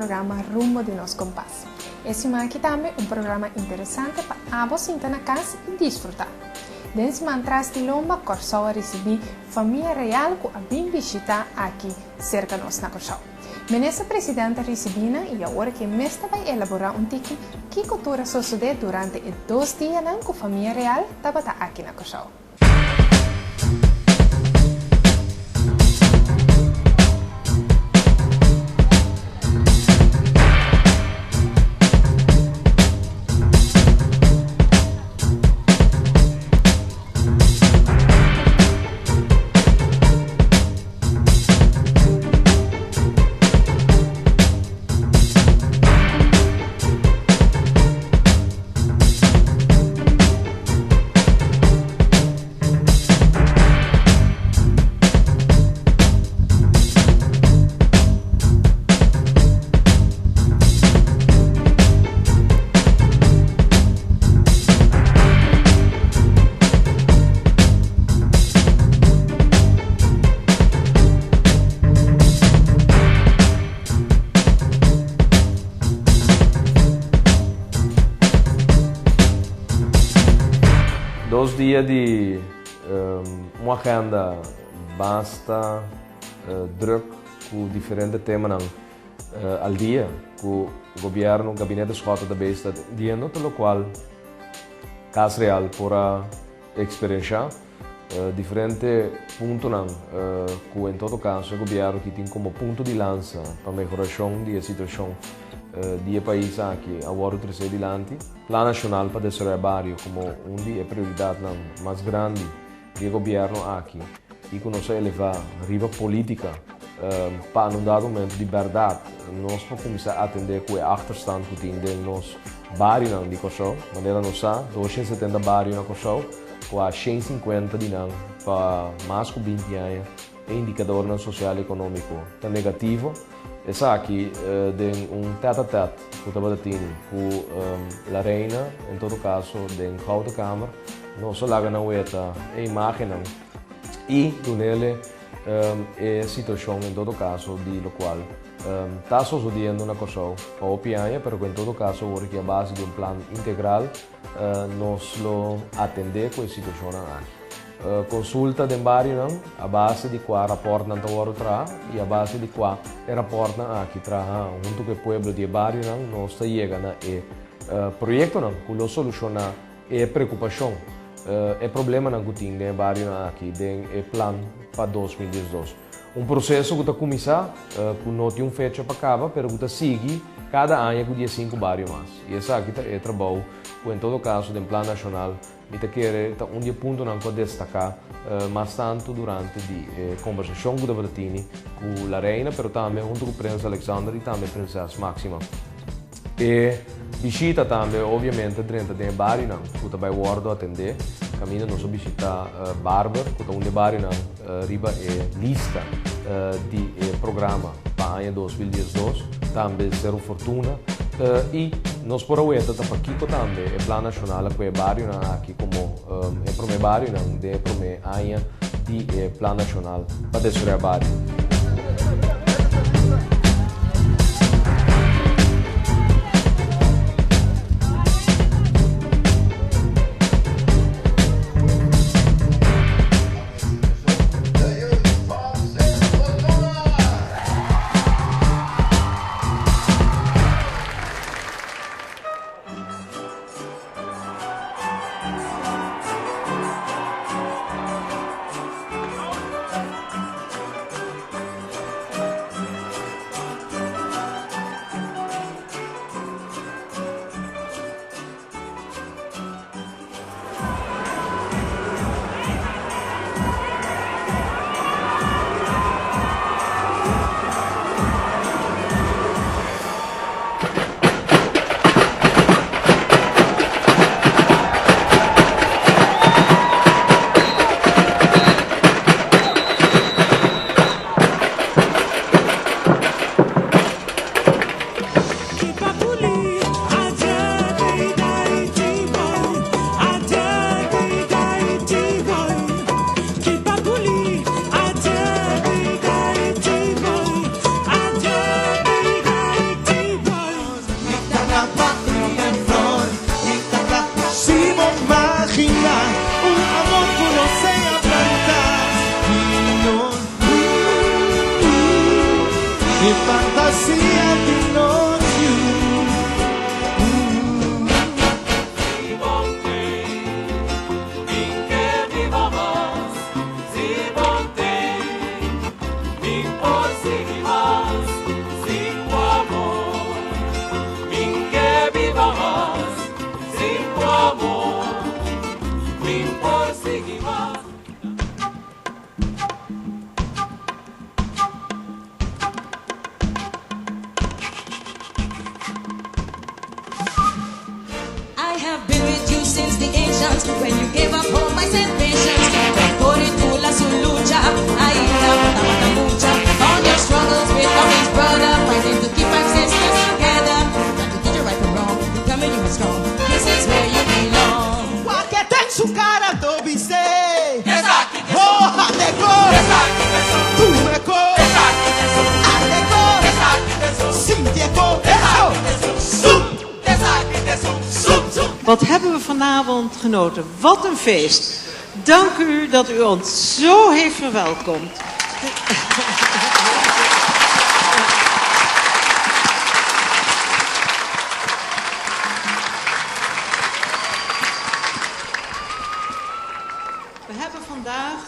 programa Rumbo di Nos Kompas. E siman aki tambe un programa interesante pa abo sinta na kas i disfrutá. Den siman tras di lomba Kòrsou a risibí Famia Real ku a bin bishitá aki serka nos na Kòrsou. Minister President a risibí nan i awor ke mes ta bai elaborá un tiki kiko tur a sosodé durante e dos dianan ku Famia Real tabata aki na Kòrsou. Dos dia di un agenda basta druk ku diferente temanan al dia ku gobierno, Gabinete Schotte ta bezig ta atendiendo, ta lokual Cas Real por a Eksperenshá diferente puntonan ku en todo kaso e gobièrnu aki tin komo punto di lansa pa mehorashon di e situashon di e pais aki a wòrdu tresé dilanti. Plan Nashonal pa Desaroyá Bario komo un di e prioridatnan mas grandi di e gobièrnu aki i ku nos a elevá riba polítika pa na un dado momento di bèrdat nos por kuminsá atendé ku e achterstand ku tin den nos Barionan di Kòrsou, manera nos sa, 270 bario na Kòrsou, kua 150 di nan pa mas ku 20 aña e indikadornan sosial i ekonómiko ta negativo. Esaki den un tèt-a-tèt ku tabata tin ku La Reina, en todo kaso den Gouden Kamer, nos a laga nan weta e imágennan i dunele e situashon en todo kaso di lokual Ta sosodiendo na Kòrsou pa hopi aña, pero ku en todo kaso awor aki a base di un plan integral nos lo atendé ku e situashonnan aki. Konsulta den barionan a base di kua rapòrtnan ta wòrdu traha i a base di kua e rapòrtnan aki traha huntu ku e pueblo di e barionan nos ta yega na e proyektonan ku lo solushoná e preokupashon, e problemanan ku tin den e barionan aki den e plan pa 2012. Un proseso ku ta kuminsá, ku no tin un fecha pa kaba, pero ku ta sigui kada aña ku diesinku bario mas. I esaki ta e trabou ku en todo kaso den Plan Nashonal mi ta kere ta un di e puntonan ku a destaká mas tantu durante di e kombersashon ku tabata tini ku La Reina, pero tambe huntu ku Prins Alexander i tambe Prinses Maxima. E bishita tambe obviamente drenta den e barionan ku ta bai wòrdu atendé. Kaminda nos a bishitá Barber ku ta un di e barionan riba e lista di e programa pa aña 2012, tambe Seru Fortuna i nos por a weta ta pakiko tambe e Plan Nashonal a kue e barionan aki komo e promé barionan den e promé aña di e Plan Nashonal pa Desaroyá Bario. Wat hebben we vanavond genoten. Wat een feest. Dank u dat u ons zo heeft verwelkomd. We hebben vandaag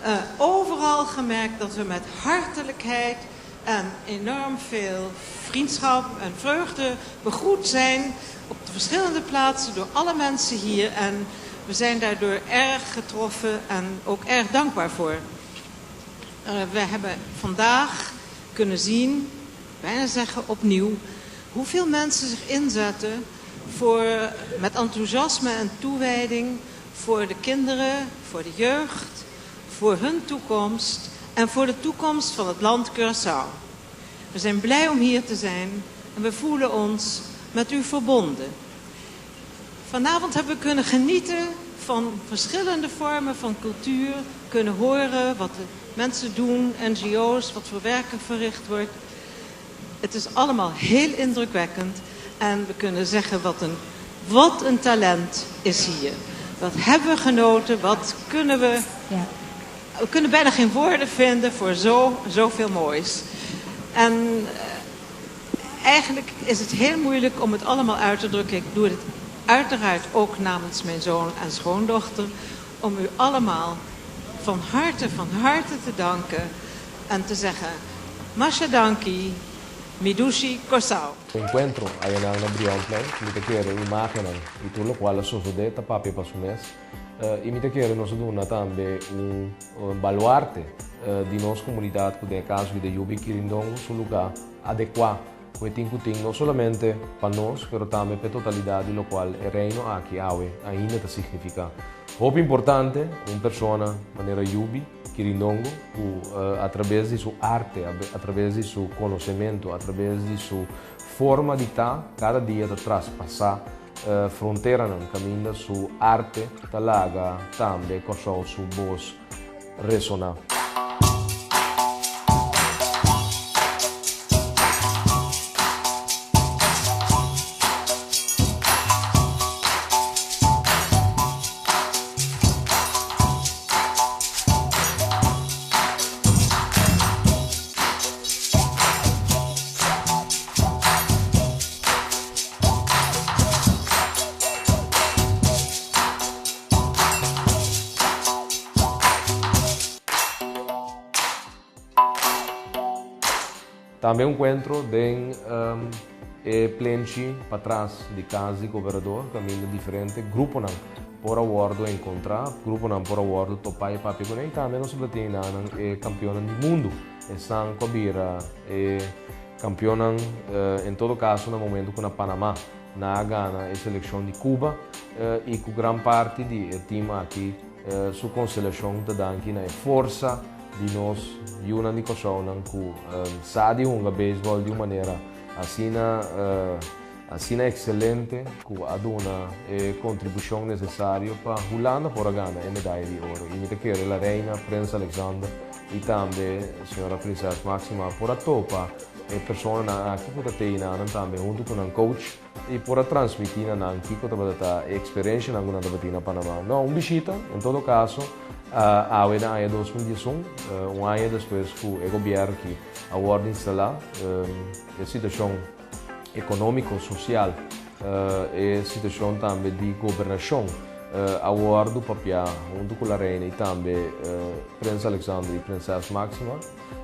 eh, overal gemerkt dat we met hartelijkheid en enorm veel vriendschap en vreugde begroet zijn op de verschillende plaatsen door alle mensen hier. En we zijn daardoor erg getroffen en ook erg dankbaar voor. Eh, we hebben vandaag kunnen zien, bijna zeggen opnieuw, hoeveel mensen zich inzetten voor, met enthousiasme en toewijding voor de kinderen, voor de jeugd, voor hun toekomst en voor de toekomst van het land Curaçao. We zijn blij om hier te zijn en we voelen ons met u verbonden. Vanavond hebben we kunnen genieten van verschillende vormen van cultuur, kunnen horen wat de mensen doen, NGO's, wat voor werken verricht wordt. Het is allemaal heel indrukwekkend en we kunnen zeggen wat een, wat een talent is hier. Wat hebben we genoten, wat kunnen we... Ja. We kunnen bijna geen woorden vinden voor zo, zoveel moois. En eh, eigenlijk is het heel moeilijk om het allemaal uit te drukken. Ik doe het uiteraard ook namens mijn zoon en schoondochter. Om u allemaal van harte, van harte te danken. En te zeggen, Masha danki, Midushi Kòrsou. Enkuentro ayanan na Brionplein, mi ta kere imágennan i tur lokual a sosodé ta papia pa su mes. I mi ta kere nos a duna tambe un baluarte di nos komunidat ku den e kaso di de Yubi Kirindongo su lugá adekuá ku e tin ku tin no solamente pa nos pero tambe pa e totalidat di lokual e Reino aki awe ainda ta signifiká. Hopi importante un persona manera Yubi Kirindongo ku atrabes di su arte, atrabes di su konosementu, atrabes di su forma di ta kada dia ta traspasá fronteranan kaminda su arte ta laga tambe Kòrsou su bos resoná. Tambe un encuentro den e plenchi patras di cas di gobernador caminda diferente gruponan por a wordo encontra, gruponan por a wordo topa y papia cune y tambe nos a tin nan e campeonnan di mundo, esnan cu a bira e campeonnan en todo caso na momento cu na Panama. Nan a gana e selekshon di Cuba i ku gran parti di e tim aki su konstelashon ta danki na e forsa di nos yunan di Kòrsounan ku sa di hunga beisbòl di un manera asina asina ekselente ku a duna e kontribushon nesesario pa Hulanda por a gana e medaya di oro. I mi ta kere la Reina, Prins Alexander i tambe señora Prinses Maxima por a topa E personanan aki ku ta teina nan tambe huntu ku nan coach i por a transmití na nan kiko tabata ta e eksperenshanan ku nan tabatin na Panamá. No, un bishita, en todo kaso, awe na aña 2011, un aña despues ku e gobièrnu aki a wòrdu instalá, e situashon ekonómiko, sosial, e situashon tambe di gobernashon a wòrdu papiá huntu ku La Reina i tambe Prins Alexander i Prinses Maxima.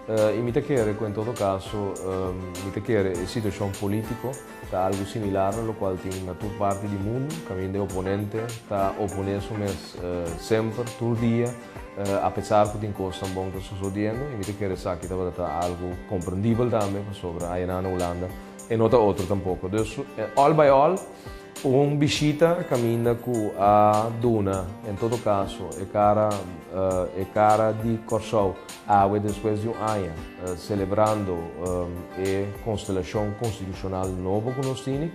I mi ta kere ku en todo kaso mi ta kere e situashon polítiko ta algu similar na lokual tin na tur parti di mundu, kaminda e oponente ta oponé su mes semper, tur dia, apesar ku tin kosnan bon ta sosodiendo. I mi ta kere esaki tabata ta algu komprendibel tambe pasobra ayanan na Hulanda e no ta otro tampoko. Dus all by all. Un bishita kaminda ku a duna en todo kaso e kara e kara di Kòrsou awe despues di un aña selebrando e konstelashon konstitushonal nobo ku nos tini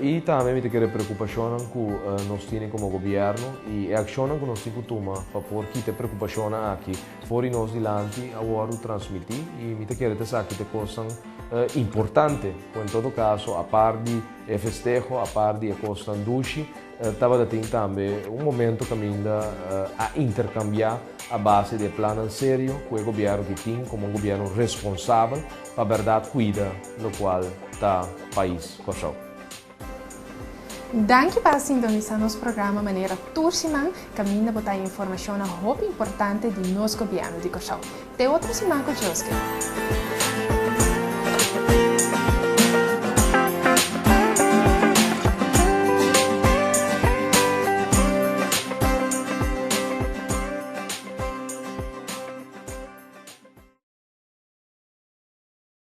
i tambe mi ta kere preokupashonnan ku nos tini komo gobièrnu i e akshonnan ku nos tin ku tuma pa por kita e preokupashonnan aki for di nos dilanti a wòrdu transmití i mi ta kere ta esaki ta e kosnan importante ku en todo kaso apart di E festeho, apart di e kosnan dushi, tabata tin tambe un momento kaminda a interkambiá a base di e plannan serio ku e gobièrnu ki tin komo un gobièrnu responsabel pa bèrdat kuida lokual ta pais Kòrsou. Danki pa a sintonisá nos programa manera tur siman kaminda bo ta haña informashonnan hopi importante di nos gobièrnu di Kòrsou. Te otro siman ku Dioske!